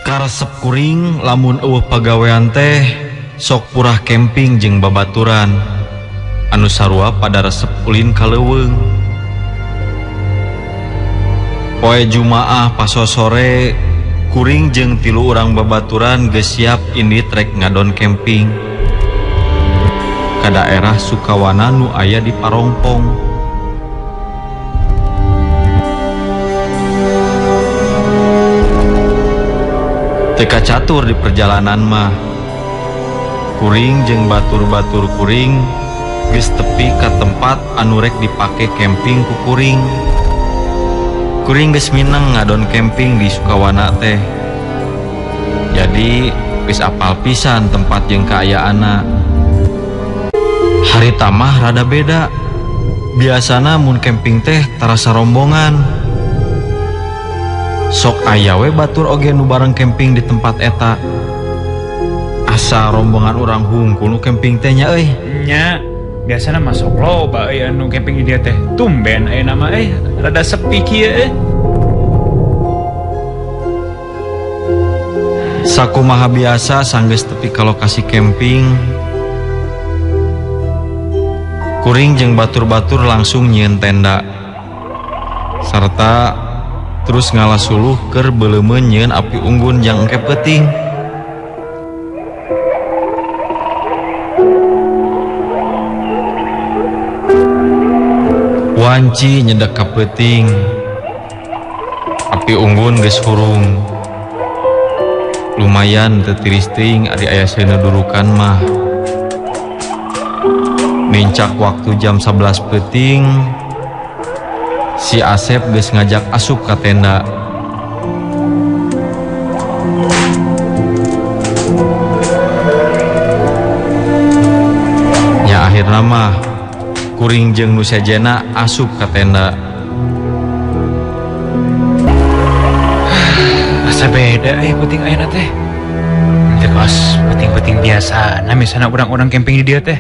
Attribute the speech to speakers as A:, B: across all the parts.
A: Karesep kuring lamun eueuh pagawean teh sok purah camping jeung babaturan anu sarua pada resep ulin ka leuweung. Poe Jumaah paso sore kuring jeung tilu urang babaturan geus siap indit rek ngadon camping ka daerah Sukawana nu aya di Parongpong. Teu kacatur di perjalanan mah. Kuring jeung batur-batur kuring geus tepi ka tempat anu rek dipake camping ku kuring. Kuring geus mineng ngadon camping di Sukawana teh. Jadi geus apal pisan tempat jeung kaayaanna. Harita mah rada beda. Biasana mun camping teh tarasa rombongan. Sok aya we batur oge nu bareng camping di tempat eta. Asa rombongan urang hungkul nu camping teh nya euy.
B: Nya, biasana mah sok loba euy anu camping di dieu teh. Tumben ayeuna mah euy rada sepi kieu euy.
A: Sakumaha biasa sanggeus tepi ka lokasi camping, kuring jeung batur-batur langsung nyieun tenda sarta terus ngalasuluh keur beuleumeun nyieun api unggun jang engke peuting. Wanci nyedek ka peuting, api unggun geus hurung. Lumayan teu tiris teuing ari aya seuneu durukan mah. Nincak waktu jam 11 peuting, si Asep geus ngajak asup ka tenda. Nya akhirna mah kuring jeung nu sejena asup ka tenda.
B: Asa beda peuting ayeuna teh. Teu kaos peuting-peuting biasa. Nah misalna urang-urang camping di dieu teh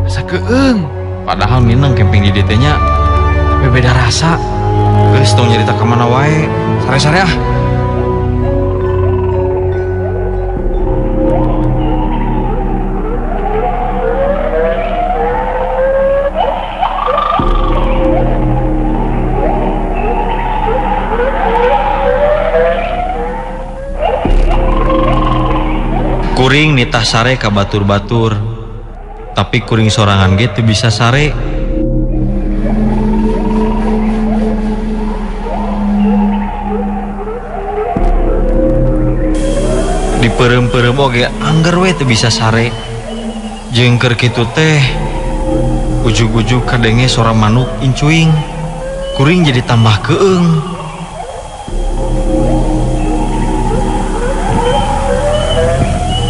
B: asa keung.
A: Padahal mineng camping di dieu teh nya, tapi beda rasa. Geus tong nyarita ka mana wae. Sare-sare ah. Kuring nitah sare ka batur-batur, tapi kuring sorangan ge teu bisa sare. Diperem-perem oge angger we teu bisa sare. Jeung keur kitu teh ujug-ujug kadenge sora manuk incuing. Kuring jadi tambah keung.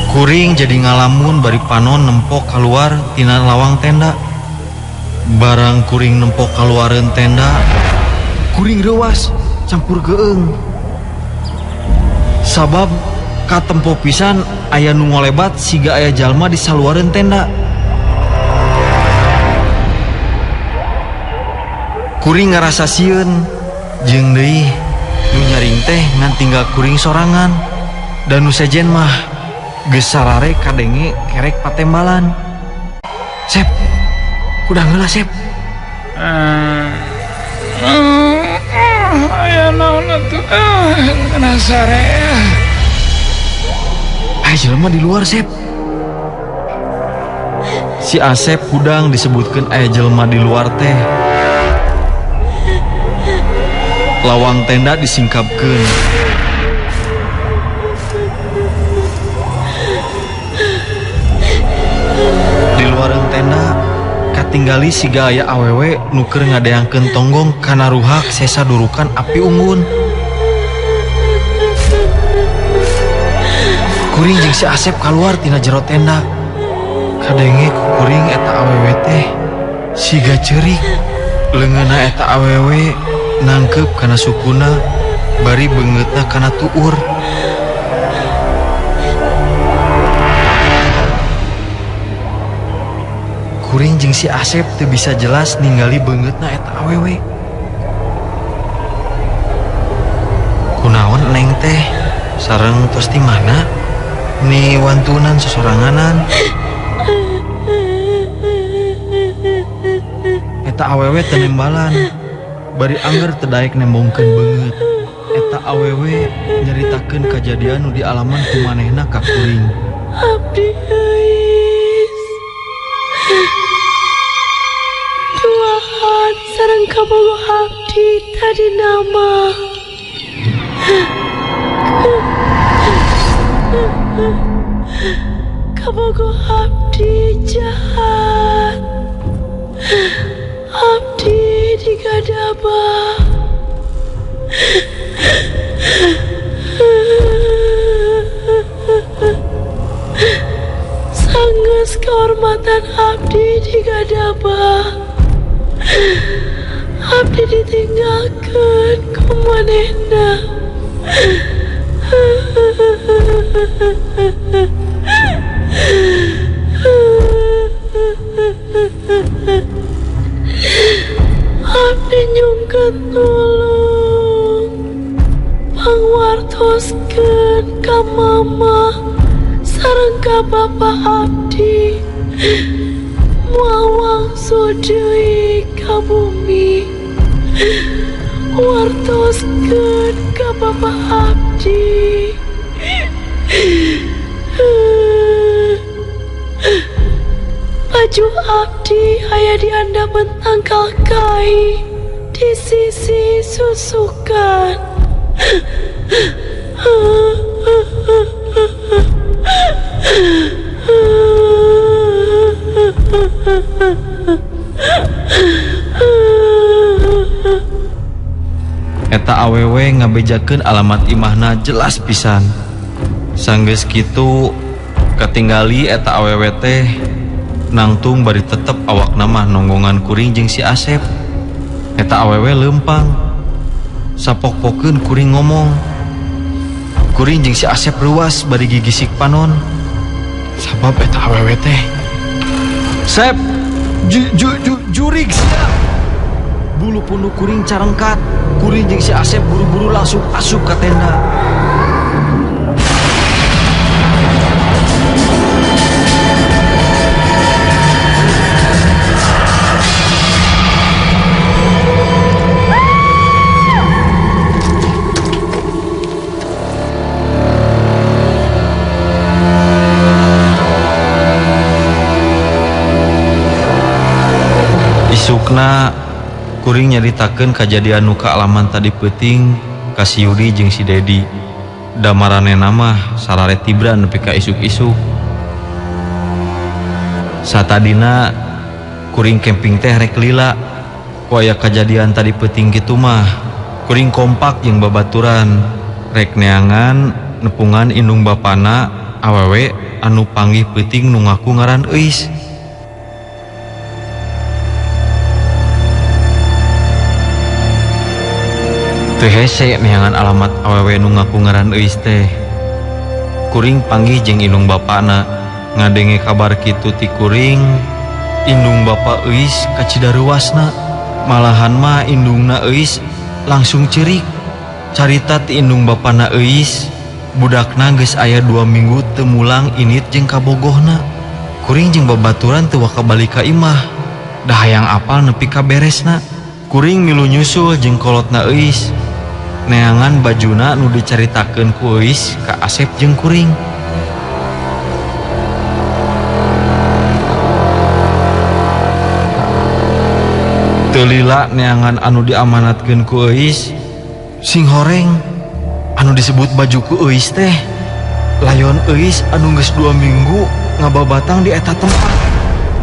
A: Kuring jadi ngalamun bari panon nempok kaluar tina lawang tenda. Barang kuring nempok kaluareun tenda, kuring reuas campur keung. Sabab katempo pisan aya nu ngolebat siga aya jalma di saluareun tenda. Kuring ngarasa sieun jeung deui nu nyaring teh ngan tinggal kuring sorangan. Dan nu sejen mah geus sarare kadenge kerek patembalan. Sep, kuda heula Sep.
B: Aya naon atuh? Kena sare.
A: Aya jelema di luar Sep. Si Asep hudang disebutkeun aya jelema di luar teh. Lawang tenda disingkapkeun. Di luareun tenda katinggali siga aya awewe nu keur ngadeangkeun tonggong kana ruhak sesa durukan api unggun. Kuring jeung si Asep kaluar tina jero tenda. Kadenge ku kuring eta awewe teh siga ceurik. Leungeunna eta awewe nangkeup kana sukuna bari beungeutna kana tuur. Kuring jeung si Asep teu bisa jelas ningali beungeutna eta awewe. Kunaon neng teh Sareng tos di mana? Ni wantunan sosoranganan. Eta awewe teu nembalan. Bari angger teu daek nembongkeun beungeut. Eta awewe nyaritakeun kajadian nu dialaman ku manehna ka kuring.
C: Abdi euis. Duaan sareng kabogoh abdi tadi nama. Kabogoh abdi jahat. Abdi digadaba. Sanggeus kehormatan abdi digadaba. Abdi ditinggalkeun ku manehna. Abdi nyungkeun tulung pangwartoskeun ka mama sareng ka bapa abdi. Moal wangsul deui ka bumi. Wartoskeun ka bapa abdi. Baju abdi aya di andapeun tangkal kai di sisi susukan.
A: Eta awewe ngabejakeun alamat imahna jelas pisan. Sanggeus kitu katinggali eta awewe teh nangtung bari tetep awakna mah nonggongan kuring jeung si Asep. Eta awewe leumpang. Sapok-pokeun kuring ngomong. Kuring jeung si Asep reuas bari gigisik panon. Sabab eta awewe teh Sep, jurig sia. Bulu punduk kuring carengkat. Kuring jeung si Asep buru-buru langsung asup ka tenda. Isukna kuring nyaritakeun kajadian nu kaalaman tadi peuting ka si Yudi jeung si Dedi. Da maranehna mah sarare tibra nepi ka isuk-isuk. Satadina kuring camping teh rek lila. Ku aya kajadian tadi peuting kitu mah kuring kompak jeung babaturan rek neangan nepungan indung bapana awewe anu panggih peuting nu ngaku ngaran Euis. Teu hese neangan alamat awewe nu ngaku ngaran Euis teh. Kuring panggih jeung indung bapana. Ngadenge kabar kitu ti kuring, indung bapa Euis kacidaruasna. Malahan mah indungna Euis langsung ceurik. Carita ti indung bapana Euis, budakna geus aya 2 minggu teu mulang init jeung kabogohna. Kuring jeung babaturan teu waka balik ka imah. Da hayang apal nepi ka beresna. Kuring milu nyusul jeung kolotna Euis. Neangan bajuna nu dicaritakeun ku Euis ka Asep jeung kuring. Teu lila neangan anu diamanatkeun ku Euis, sing horeng anu disebut baju ku Euis teh. Layon Euis anu geus 2 minggu ngababatang di eta tempat.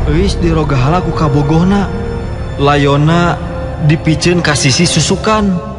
A: Euis dirogahala ku kabogohna. Layonna dipiceun ka sisi susukan.